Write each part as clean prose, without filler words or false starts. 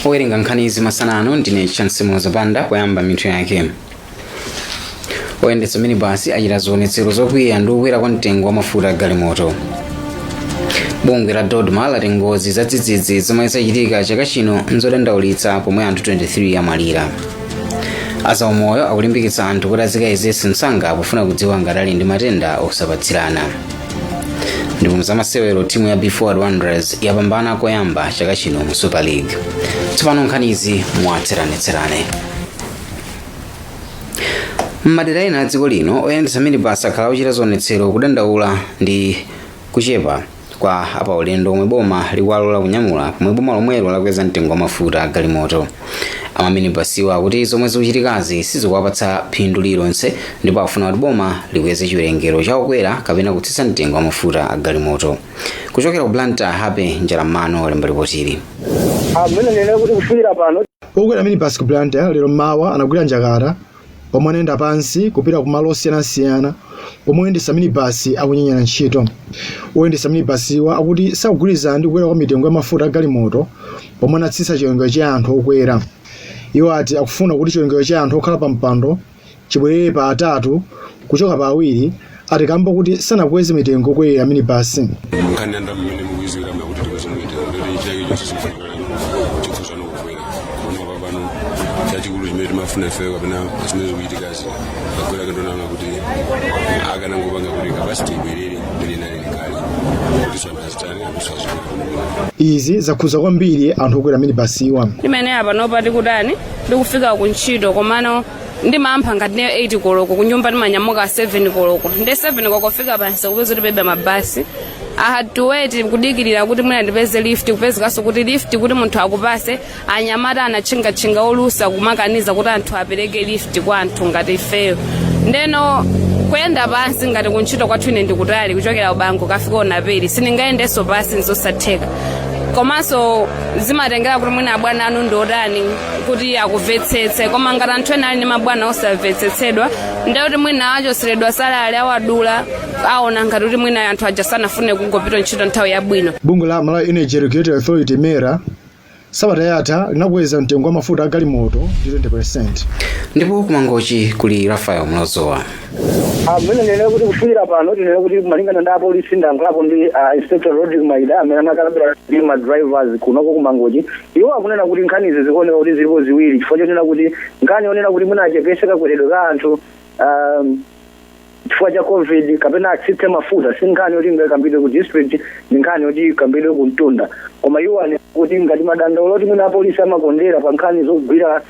Owerenga nkhanizi masana ano ndine Chansimo Zapanda. Kuyamba mitu yake. Oyendetsa minibasi achita zionetsero zokwiya ndi kukwera kwa mtengo wa mafuta galimoto. Bungwe la DoDMA lati ngozi za dzidzidzi zomwe zachitika chaka chino nzodandaulitsa, pomwe anthu 23 amwalira. Azaumoyo akulimbikitsa anthu kuti azikayezetse msanga pofuna kudziwa ngati ali ndi matenda osapatsirana. Ndipo mzamasewero, timu ya Be Forward Wanderers yapambana koyamba chaka chino mu Super League. Tsopano nkhanizi mwatsatanetsatane. M'madera ena a dziko lino, oyendetsa minibasi akhala akuchita zionetsero kudandaula ndi kuchepa kwa apaulendo omwe boma likuwalola kunyamula, pomwe boma lomwelo lakweza mtengo wa mafuta a galimoto. Amaminibasiwa akuti zomwe zikuchitikazi sizikuwapatsa phindu lililonse, ndipo akufuna kuti boma likweze chiwerengero cha okwera kapena kutsitsa mtengo wa mafuta a galimoto. Kuchokera ku Blantyre, Hape Njalamano walemba ripotili. Amene nene kuti kufikira pano Okwera minibus ku Blantyre lero mmawa anagwira njakata pomwe anayenda pansi kupita kumalo osiyanasiyana pomwe oyendetsa minibus akunyenyera ntchito. Oyendetsa minibasiwa akuti sakugwirizana ndi kukwera kwa mitengo ya mafuta a galimoto pomwe anatsitsa chiwerengero cha anthu okwera. Iwo ati akufuna kuti chiwerengero cha anthu okhala pa mpando chibwerere pa atatu kuchoka pa awiri, ati kamba kuti sanakweze mitengo okwerera minibasi. Nkhani ya ndalama imene mukuizira kuti tikweze mitengo, ndoti chake chonse chikufanana chikhuzana kukwera kuona pano. Chachikulu chimene timafuna ifeyo kapena zimene zikuchitikazi, agwera kendonana kuti akanangopanga kuti capacity ibwerere mmene inalili kale, kuti anthu azitani, anthu azikwera bwinobwino. Izi zakhuza kwambiri anthu okwera minibasiwa. Ndimene apa nopa tikutani, ndikufika kuntchito, komano ndimampha ngati neyo 8 koloko kunyumba, ndimanyamuka 7 koloko, nde 7 koloko kufika pansi kupeza kuti pebe mabasi. I had to wait, kudikirira kuti mwina ndipeze lift, kupezekanso kuti lift kuti munthu akupase, anyamata anatchingatchinga olusa kumakaniza kuti anthu apereke lift kwa anthu ngati ifeyo. Ndeno kuyenda pansi, ngati kuntchito kwathu ine ndikutali, kuchokera ubango kafika unaperi, sindingayendenso pansi, nzosatheka. Komanso zimatengera kuti mwina abwana anu ndiotani kuti akumvetsetse, koma ngati anthu ena ali ndi mabwana osamvetsetsedwa, ndiye kuti mwina achoseredwa salary, awadula, aona ngati kuti mwina anthu aja sanafune kungopita ntchito nthawi yabwino. Bungwe la Malawi Energy Regulatory Authority, MERA, sabata yatha linakweza mtengo wa mafuta a galimoto ndi 20%. Ndipo kumangochi kuli Rafael Mlozowa. Amene nene kuti kufikira pano, tinene kuti malingana ndi apolisi, ndayankhulapo ndi Inspector Rodrick Maida amene amakalambira ndi ma drivers kunoko kumangochi. Iwo akunena kuti nkhani izi zikuoneka kuti zilipo ziwiri, chifukwa chonena kuti nkhani yonena kuti mwina achepese kakweredwe ka anthu chifukwa cha COVID kapena atsitse mafuta si nkhani yoti ingakambidwe ku district, ndi nkhani yoti ikambidwe ku mtunda. Koma iwo anena kuti ngati madandaulo oti mwina apolisi amakondera pa nkhani zogwira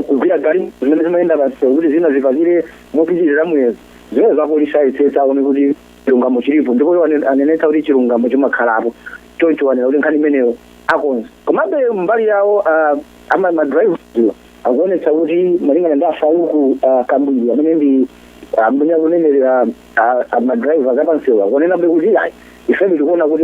kugwira galimoto zimene zimayenda pansewu kuti zina zipakire mopitirira muyezo, zimene zapolisi ayetsetsa aone kuti chilungamo chilipo, ndipo iwo anenetsa kuti chilungamo chimakhalapo. Choncho anena kuti nkhani imeneyo akonza. Komabe mbali yawo ama madrivers akuonetsa kuti malingana ndi afaluku Kambiri amene ndi amene akunenerera madrivers apansewu, akuonenabe kuti ayi, ifebe tikuona kuti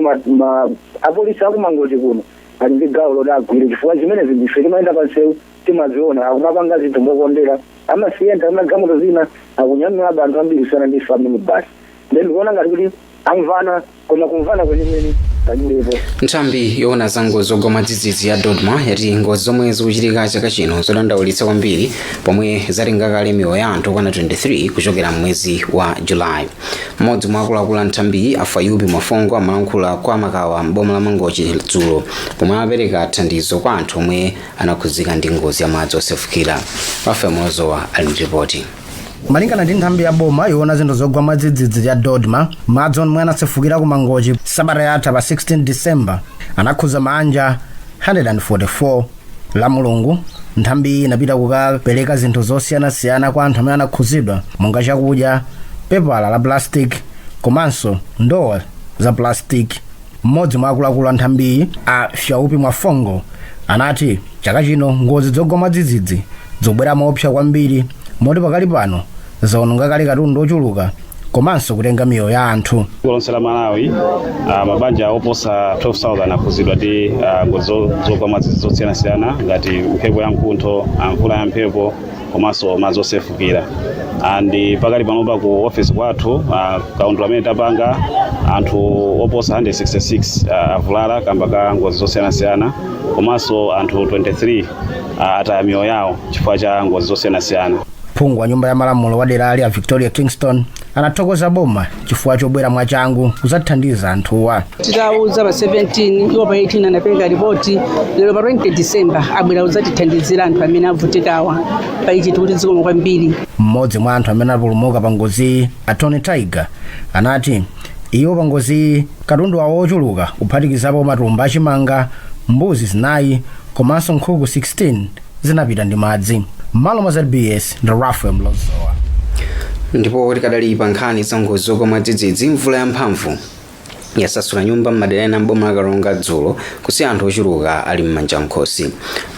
apolisi akumangochi kuno ali ndi gawo loti agwire, chifukwa zimenezi ndife timayenda pansewu timaziona, akumapanga zinthu mokondera, amasiyenta amagalimoto zina akunyamula anthu ambiri kusiyana ndi ife amene basi. Then ndikuona ngati kuti amvana, koma kumvana kwenikweni palibepo. Nthambi yoona za ngozi zogwa mwadzidzidzi ya DoDMA yati ngozi zomwe zikuchitika chaka chino zodandaulitsa kwambiri, pomwe zatenga kale miyoyo ya anthu okwana 23 kuchokera mwezi wa Julayi. Mmodzi mwa akuluakulu a nthambiyi, Afayubi Mwafongo, amalankhula kwa Makawa m'boma la Mangochi dzulo pomwe amapereka thandizo kwa anthu omwe anakhudzika ndi ngozi ya madzi osefukira. Rafael Mlozowa ali ndi ripoti. Malingana ndi nthambi ya boma yoona zinthu zogwa mwadzidzidzi ya DoDMA, madzi omwe anasefukira ku Mangochi sabata yatha pa 16 December anakhuza mabanja 144. La Mulungu nthambi inapita kukapereka zinthu zosiyanasiyana kwa anthu amene anakhuzidwa, monga chakudya, pepala la plastic komanso ndowa za plastic. Mmodzi mwa akuluakulu a nthambiyi, a Fyaupi Mwafongo, anati chaka chino ngozi zogwa mwadzidzidzi zobwera moopsa kwambiri, moti pakali pano zawononga kale katundu ochuluka komanso kutenga miyoyo ya anthu. Dziko lonse la Malawi, mabanja oposa 12,000 akhuzidwa ndi ngozi zogwa mwadzidzidzi zosiyanasiyana, ngati mphepo ya mkuntho, mvula ya mphepo. Komanso madzi osefukira. And pakali panopa ku office kwathu, kaundula amene tapanga, anthu oposa 166 avulala kamba ka ngozi zosiyanasiyana, komanso anthu 23 ataya miyoyo yawo chifukwa cha ngozi zosiyanasiyana. Phungu wa nyumba ya malamulo wa derali a Victoria Kingston anathokoza boma chifukwa chobwera mwachangu kudzathandiza anthuwa. Titawuza pa 17, iwo pa 18 anapereka ripoti. Lero pa 20 December abwera kudzatithandizira anthu amene avutikawa. Pa ichi tikuti zikomo kwambiri. Mmodzi mwa anthu amene anapulumuka pa ngoziyi, a Tony Tiger, anati iwo pa ngoziyi katundu wawo ochuluka, kuphatikizapo matumba achimanga, mbuzi zinayi komanso nkhuku 16 zinapita ndi madzi. M'malo mwa ZBS ndi Rafael Mlozowa. Ndipo tikadali pa nkhani za ngozi zogwa mwadzidzidzi, mvula yamphamvu yasasula nyumba m'madera ena m'boma la Karonga dzulo, kusiya anthu ochuluka ali m'manja mkhosi.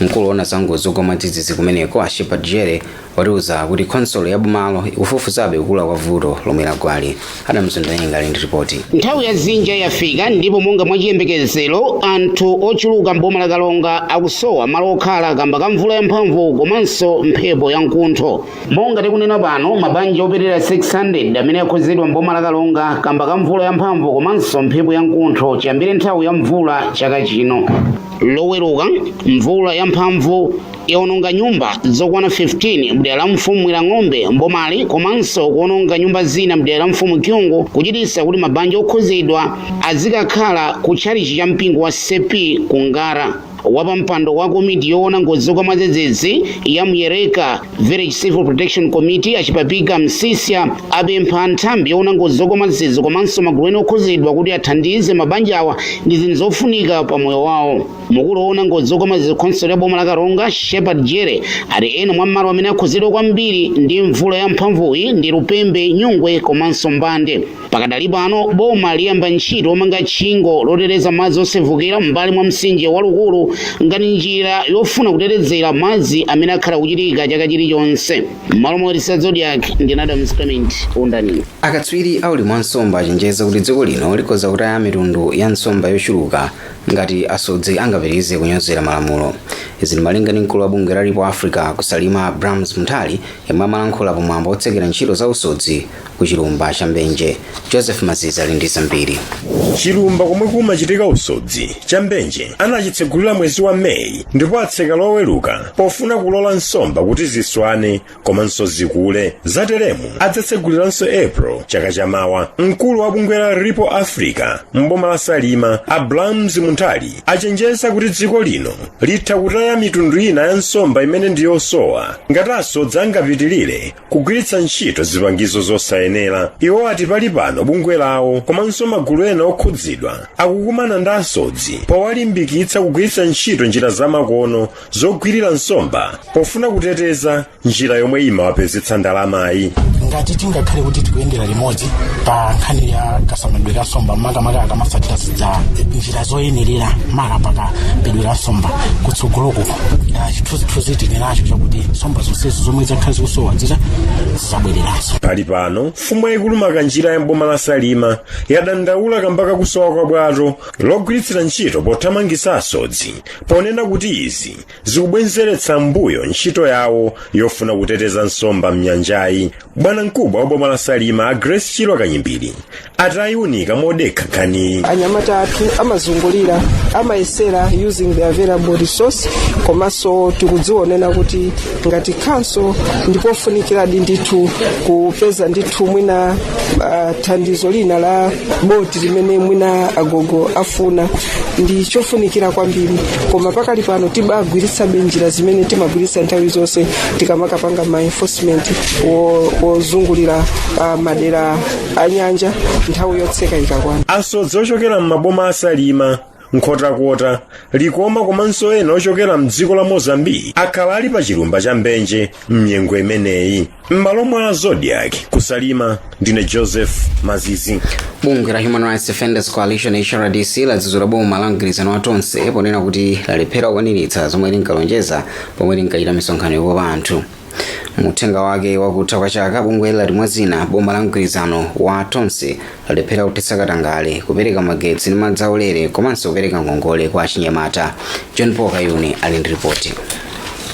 Mkulu woona za ngozi zogwa mwadzidzidzi kumeneko, a Shepard Jere, watiuza kuti khonsolo ya bomalo ikufufuzabe kukula kwa vuto lomwe lagwali. Adam Zundanyenga ali ndi ripoti. Nthawi ya dzinja yafika, ndipo monga mwachiyembekezero anthu ochuluka m'boma la Karonga akusowa malo okhala kamba ka mvula yamphamvu komanso mphepo ya mkuntho. Monga tikunena pano, mabanja opitirira 600 amene akhuzidwa m'boma la Karonga kamba ka mvula yamphamvu komanso mphepo ya mkuntho chiyambire nthawi ya mvula chaka chino. Loweruka, mvula yamphamvu yaononga nyumba zokwana 15 mdera la mfumu Ng'ombe mbomali, komanso kuononga nyumba zina mdera la mfumu Kyungu, kuchititsa kuti mabanja okhuzidwa azikakhala ku tchalichi cha mpingo wa Sepi ku Ngara. Wapampando wa komiti yoona ngozi zogwa mwadzidzidzi ya Muyereka Village Civil Protection Committee, Achipapika Msisya, apempha nthambi yoona ngozi zogwa mwadzidzidzi komanso magulu ena okhuzidwa kuti athandize mabanjawa ndi zinthu zofunika pa moyo wawo. Mkulu woona ngozi zogwa mwadzidzidzi khonsolo ya boma la Karonga, Shepard Jere, ati ena mwa malo amene akhuzidwa kwambiri ndi mvula ya mphamvuyi ndi Lupembe, Nyungwe komanso Mbande. Pakadali pano boma liyamba ntchito yomanga tchingo loteteza madzi osefukira m'mbali mwa mtsinje wa Lukulu ngati njira yofuna kutetezera madzi amene akhala kuchitika chaka chilichonse. M'malo mwa Zodiak, ndine Adams Clement Undani. Akatswiri a ulimi wa nsomba achenjeza kuti dziko lino likhoza kutaya mitundu ya nsomba yochuluka ngati asodzi angapitirize kunyozera malamulo. Izi ndi malinga ndi mkulu wa bungwe la Ripple Africa kuSalima, Brams Munthali, yemwe amalankhula pamwambo otsekera ntchito za usodzi ku chilumba cha Mbenje. Joseph Maziza ali ndi zambiri. Chilumba komwe kumachitika usodzi cha Mbenje anachitsegulira mwezi wa Meyi ndipo atseka Loweruka pofuna kulola nsomba kuti ziswane komanso zikule. Zateremu adzatseguliranso April chaka chamawa. Mkulu wa bungwe la Ripple Africa mboma la Salima, Abrams Munthali, achenjeza kuti dziko lino litha kutaya mitundu ina ya nsomba imene ndi yosowa ngati asodzi angapitirire kugwiritsa ntchito zipangizo zosayenera. Iwo ati pali pano bungwe lawo komanso magulu ena okhudzidwa akukumana ndi asodzi powalimbikitsa kugwiritsa ntchito njira zamakono zogwirira nsomba pofuna kuteteza njira yomwe imawapezetsa ndalamayi. Ngati tingakhale kuti tikuyendera limodzi pa nkhani ya kasamalidwe ka nsomba, makamaka akamasatira zidza njira zoyenerera makapakapedwe ka nsomba, kutsogoloko chithunzithunzi tili nacho chakuti nsomba zonsezo zomwe zakhala zikusowa zita zizabwereranso. Pali pano mfumu yayikulu Makanjira ya mboma la Salima yadandaula kamba kakusowa kwa bwato logwiritsira ntchito pothamangitsa asodzi, ponena kuti izi zikubwezeretsa mbuyo ntchito yawo yofuna kuteteza nsomba mnyanjayi. Bwana mkubwa wa boma la Salima, a Grace Chilwa Kanyimbiri, atayiunika modekha nkhaniyi. Anyamata athu amazungulira, amayesera using the available resource, komanso tikudzionena kuti ngati council ndipofunikiradi ndithu kupeza ndithu mwina thandizo lina la boti limene mwina agogo afuna, ndi chofunikira kwambiri. Koma pakali pano tibagwiritsabe njira zimene timagwiritsa nthawi zonse tikamakapanga ma enforcement wozungulira madera a nyanja nthawi yotseka ikakwana. Asodzi ochokera m'maboma a Salima, Nkhotakota, Likoma komanso ena ochokera mdziko la Mozambique akhala ali pa chilumba cha Mbenje mnyengo imeneyi. M'malo mwa Zodiak kuSalima, ndine Joseph Mazizi. Bungwe la Human Rights Defenders Coalition, HRDC, ladzudzula boma la mgwirizano wa Tonse ponena kuti lalephera kukwaniritsa zomwe linkalonjeza pomwe linkachita misonkhano yokopa anthu. Muthenga wake wakutha kwa chaka, bungwe lati mwa zina boma la mgwirizano wa Tonse lalephera kuthetsa katangale, kupereka magetsi ndi madzi aulere komanso kupereka ngongole kwa achinyamata. John Paul Kayuni ali ndi ripoti.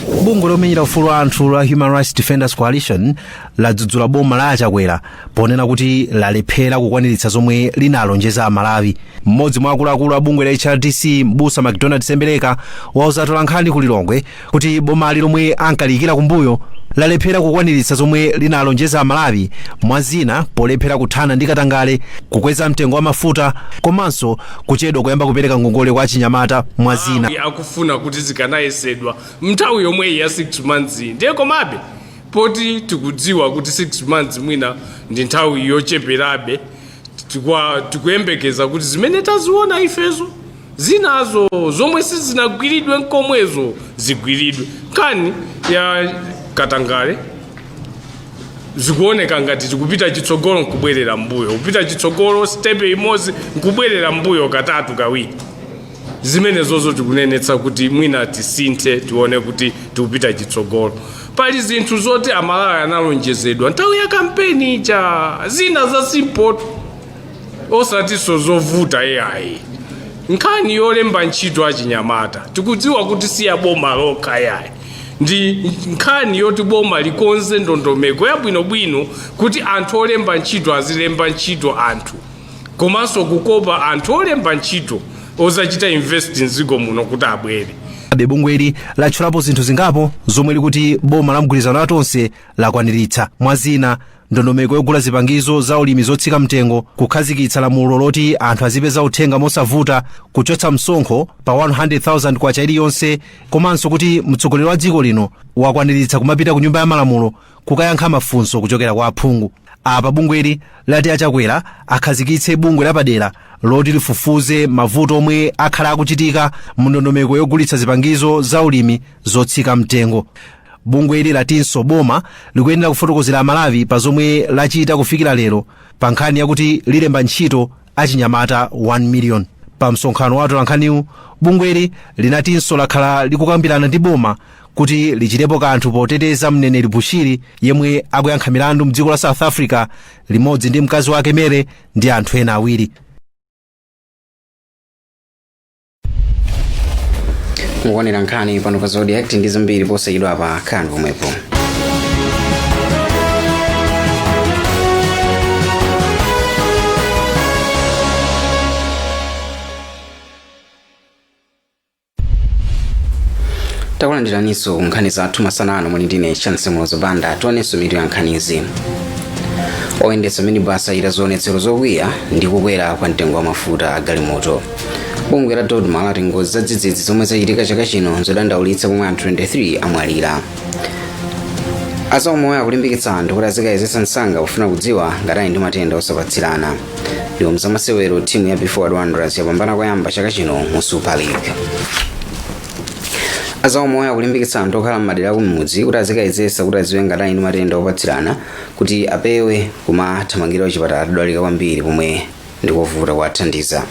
Bungwe lomenyera ufulu wa anthu la Human Rights Defenders Coalition ladzudzula boma la Achakwera ponena kuti lalephera kukwaniritsa zomwe linalonjeza Amalawi. Mmodzi mwa akuluakulu a bungwe la HRDC, Mbusa MacDonald Sembereka, wauza atolankhani ku Lilongwe kuti bomali lomwe ankaliyikira kumbuyo lalephera kukwaniritsa zomwe linalonjeza Amalawi, mwa zina polephera kuthana ndi katangale, kukweza mtengo wa mafuta komanso kuchedwa kuyamba kupereka ngongole kwa achinyamata, mwa zina. Akufuna kuti zikanayesedwa mnthawi yomweyi ya 6 months iyi. Ndiye komabe poti tikudziwa kuti 6 months mwina ndi nthawi yocheperabe, tikuyembekeza kuti zimene taziona ifezo, zinazo zomwe sizinagwiridwe nkomwezo zigwiridwe. Nkhani ya katangale zikuoneka ngati tikupita chitsogolo nkubwerera mbuyo, kupita chitsogolo step imodzi nkubwerera mbuyo katatu, kawiri. Zimene zozo tikunenetsa kuti mwina tisinthe, tione kuti tikupita chitsogolo. Pali zinthu zoti Amalawi analonjezedwa nthawi ya kampeni ija, zina za simple, osatinso zovuta yayi. Nkhani yolemba ntchito achinyamata, tikudziwa kuti si ya boma lokha yayi, ndi nkhani yoti boma likonze ndondomeko yabwinobwino kuti anthu olemba ntchito azilemba ntchito anthu, komanso kukopa anthu olemba ntchito ozachita invest mdziko muno kuti abwere. Bungweli latchulapo zinthu zingapo zomwe likuti boma la mgwirizano atonse lakwaniritsa, mwa zina ndondomeko yogula zipangizo za ulimi zotsika mtengo, kukhazikitsa lamulo loti anthu azipeza uthenga mosavuta, kuchotsa msonkho pa 100,000 kwacha iliyonse, komanso kuti mtsogoleri wa dziko lino wakwaniritsa kumapita ku Nyumba ya Malamulo kukayankha mafunso kuchokera kwa aphungu. Apa bungweli lati Achakwera akhazikitse bungwe lapadera loti lifufuze mavuto omwe akhala akuchitika mu ndondomeko yogulitsa zipangizo za ulimi zotsika mtengo. Bungweli latinso boma likuyenera kufotokozera Amalawi pa zomwe lachita kufikira lero pa nkhani yakuti lilemba ntchito achinyamata 1 million. Pa msonkhano wa atolankhaniwu, bungweli linatinso lakhala likukambirana ndi boma kuti lichitepo kanthu poteteza mneneri Bushiri yemwe akuyankha milandu mdziko la South Africa limodzi ndi mkazi wake Mary ndi anthu ena awiri. Mukuonera nkhani pano pa Zodiak ndi zambiri posachedwa pa khalani pomwepo. Takulandiraninso ku nkhani zathu masana ano, muli ndine Chance Mulozo Banda. Tionenso mitu ya nkhanizi. Oyendetsa minibus achita zionetsero zokwiya ndi kukwera kwa mtengo wa mafuta a galimoto. Bungwe la DoDMA lati ngozi za dzidzidzi zomwe zachitika chaka chino nzodandaulitsa pomwe anthu 23 amwalira. Azaumoyo akulimbikitsa anthu kuti azikayezetsa msanga pofuna kudziwa ngati ali ndi matenda osapatsirana. Ndipo mzamasewero, timu ya Be Forward Wanderers yapambana koyamba chaka chino mu Super League. Azaumoyo akulimbikitsa anthu okhala m'madera akumudzi kuti azikayezetsa kuti adziwe ngati ali ndi matenda opatsirana kuti apewe kumathamangira kuchipatala atadwalika kwambiri pomwe ndikovuta kuwathandiza.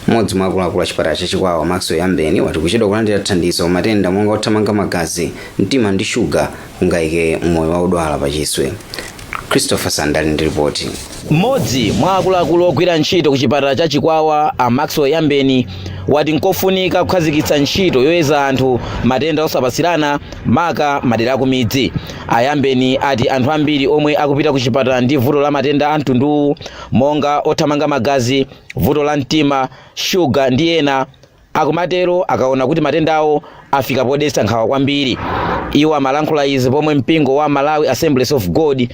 Mmodzi mwa akuluakulu a chipatala cha Chikwawa, Maxwell Yambeni, wati kuchedwa kulandira thandizo pa matenda monga othamanga magazi, mtima ndi shuga kungayike moyo wa odwala pachiswe. Christopher Sandali ndi ripoti. Mmodzi mwa akuluakulu ogwira ntchito ku chipatala cha Chikwawa, a Maxwell Yambeni, wati nkofunika kukhazikitsa ntchito yoyeza anthu matenda osapatsirana maka madera akumidzi. A Yambeni ati anthu ambiri omwe akupita ku chipatala ndi vuto la matenda a mtunduwu monga othamanga magazi, vuto la mtima, shuga ndi ena akumatero akaona kuti matendawo afika podetsa nkhawa kwambiri. Iwo amalankhula izi pomwe mpingo wa Malawi Assemblies of God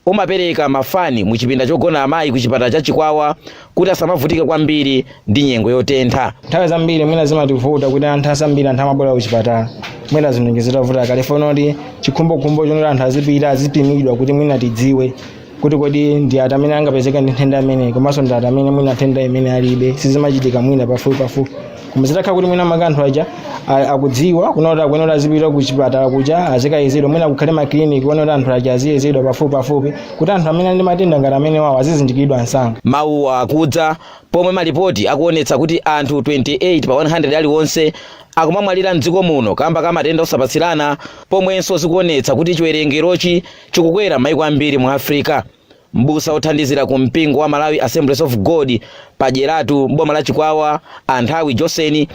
umapereka mafani mu chipinda chogona amayi ku chipatala cha Chikwawa kuti asamavutike kwambiri ndi nyengo yotentha. Nthawi zambiri mwina zimativuta kuti anthu ambiri, anthu amabwera kuchipatala mwina zinthu zitavuta kale, funa kuti chikhumbokhumbo chonoti anthu azipita azipimidwa kuti mwina tidziwe kuti kodi ndi ati amene angapezeka ndi nthenda imeneyi komanso ndi ati amene mwina nthenda imene alibe. Sizimachitika mwina pafupi pafupi, koma zitakhala kuti mwina maka anthu aja akudziwa kuna kuti akuyenera kuti azipita ku chipatala kuja azikayezedwa, mwina kukhale makiliniki kuona kuti anthu aja aziyezedwa pafupi pafupi kuti anthu amene ali ndi matenda ngati amene wawo azizindikiridwa msanga. Mawuwa akudza pomwe malipoti akuonetsa kuti anthu 28 pa 100 aliwonse akumamwalira mdziko muno kamba ka matenda osapatsirana, pomwenso zikuonetsa kuti chiwerengerochi chikukwera maiko ambiri mu Africa. Mbusa othandizira ku mpingo wa Malawi Assemblies of God pa Dyeratu m'boma la Chikwawa, a Nthawi Joseni,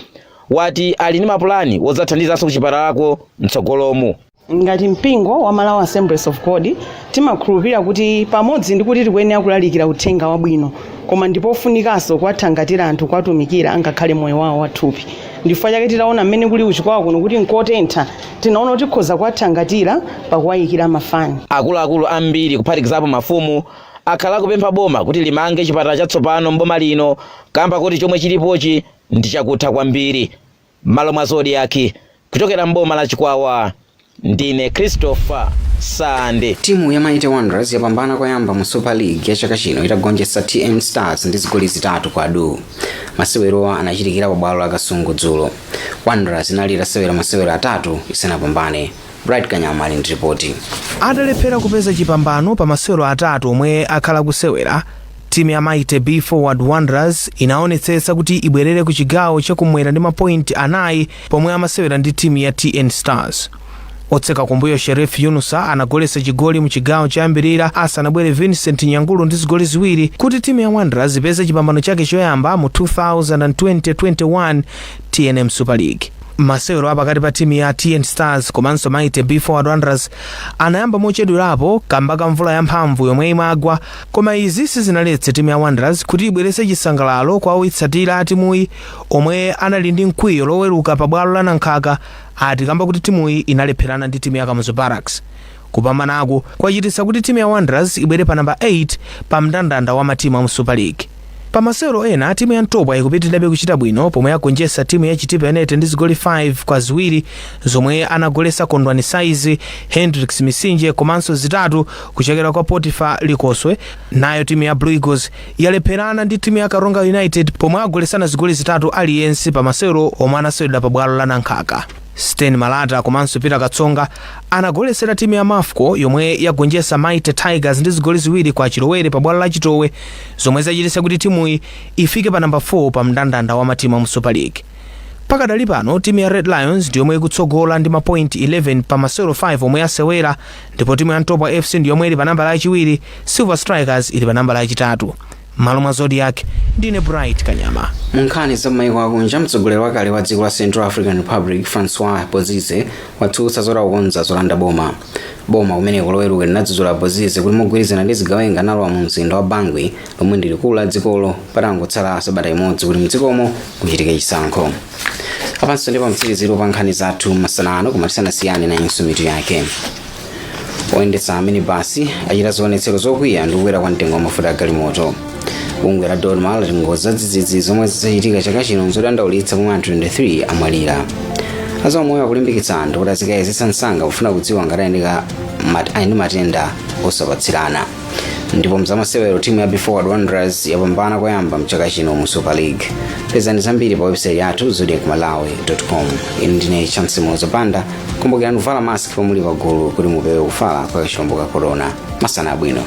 Wati ali ndi mapulani wodzathandizanso kuchipatalako mtsogolomu. Ngati mpingo wa Malawi Assemblies of God, timakhulupirira kuti pamodzi ndi kuti tikuyenera kulalikira uthenga wabwino, koma ndipofunikanso kuwathangatira anthu, kuwatumikira angakhale moyo wawo wathupi. Ndifukwa chake titaona mmene kuli kuchikwawa kuno kuti nkotentha, tinaona kuti tikhoza kuwathangatira pakuwayikira mafani. Akuluakulu ambiri, kuphatikizapo mafumu, akhala akupempha boma kuti limange chipatala chatsopano mboma lino kamba kuti chomwe chilipochi ndi chakutha kwambiri. Malo mwa Zodiak, kuchokera mboma la Chikwawa, ndine Christopher Sande. Timu ya Mighty Wanderers yapambana koyamba mu Super League ya chaka chino itagonjetsa TN Stars ndi zigoli 3-2. Masewerowa anachitikira pa bwalo la Kasungu dzulo. Wanderers inali itasewera masewero 3 isanapambane. Bright Kanyama ali ndi ripoti. Atalephera kupeza chipambano pa masewero 3 omwe akhala kusewera, timu ya Mighty Be Forward Wanderers inaonetsetsa kuti ibwerere ku chigawo chakumwera ndi mapointi 4 pomwe amasewera ndi timu ya TN Stars. Otseka kumbuyo Sherif Yunusa anagolesa chigoli mu chigawo choyambirira asanabwere Vincent Nyangulu ndi zigoli 2 kuti timu ya Wanderers ipeze chipambano chake choyamba mu 2020-21 TNM Super League. Masewero apakati pa timu ya TN Stars komanso Mighty Be Forward Wanderers anayamba mochedwerapo kamba ka mvula yamphamvu yomwe imagwa, koma izi sizinaletse timu ya Wanderers kuti ibweretse chisangalalo kwa oitsatira a timuyi omwe anali ndi mkwiyo loweruka pa bwalo la Nankhaka, ati kamba kuti timuyi inalepherana ndi timu ya Kamuzu Barracks. Kupambanaku kwachititsa kuti timu ya Wanderers ibwere pa namba 8 pa mndandanda wa matimu a mu Super League. Pa masewero ena, timu ya Ntopwa ikupitirirabe kuchita bwino pomwe yagonjetsa timu ya Chitipa United ndi zigoli 5-2 zomwe anagolesa Kondwani Saizi, Hendrix Misinje komanso 3 kuchokera kwa Potifa Likoswe. Nayo timu ya Blue Eagles yalepherana ndi timu ya Karonga United pomwe agolesana zigoli 3 aliyense pa masewero omwe anaseweredwa pa bwalo la Nankhaka. Sten Malata komanso Peter Katsonga anagolesera timu ya Mafco yomwe yagonjetsa Mighty Tigers ndi zigoli 2-2 pa bwalo la Chitowe, zomwe zachititsa kuti timuyi ifike pa namba 4 pa mndandanda wa matimu a mu Super League. Pakadali pano timu ya Red Lions ndi yomwe ikutsogola ndi mapointi 11 pa masewero 5 omwe yasewera, ndipo timu ya Ntopwa FC ndi yomwe ili pa namba lachiwiri. Silver Strikers ili pa namba lachitatu. Malo mwa Zodiak, ndine Bright Kanyama. Mu nkhani za maiko akunja, mtsogoleri wakale wa dziko la Central African Republic Francois Bozize watsutsa zoti akukonza zolanda boma. Boma kumeneko loweruka linadzudzula Bozize kuti mogwirizana ndi zigawenga analowa mu mzinda wa Bangui, lomwe ndi likulu la dzikolo, patangotsala sabata imodzi kuti mdzikomo kuchitike chisankho. Apanso ndipo mtsiriziro pa nkhani zathu masana ano, koma tisanasiyane nayinso mitu yake. Oyendetsa minibasi achita zionetsero zokwiya ndi kukwera kwa mtengo wa mafuta a galimoto. Bungwe la DoDMA lati ngozi zadzidzidzi zomwe zachitika chaka chino nzodandaulitsa pomwe anthu 23 amwalira. Azaumoyo akulimbikitsa anthu kuti azikayezetsa msanga pofuna kudziwa ngati ali ndi matenda osapatsirana. Ndipo mzamasewero, timu ya Be Forward Wanderers yapambana koyamba mchaka chino mu Super League. Pezani zambiri pa website yathu zodiakmalawi.com. Ine ndine Chansimo Banda. Kumbukirani kuvala mask pomwe muli pagulu kuti mupewe kufala kwa kachilombo ka corona. Masana abwino.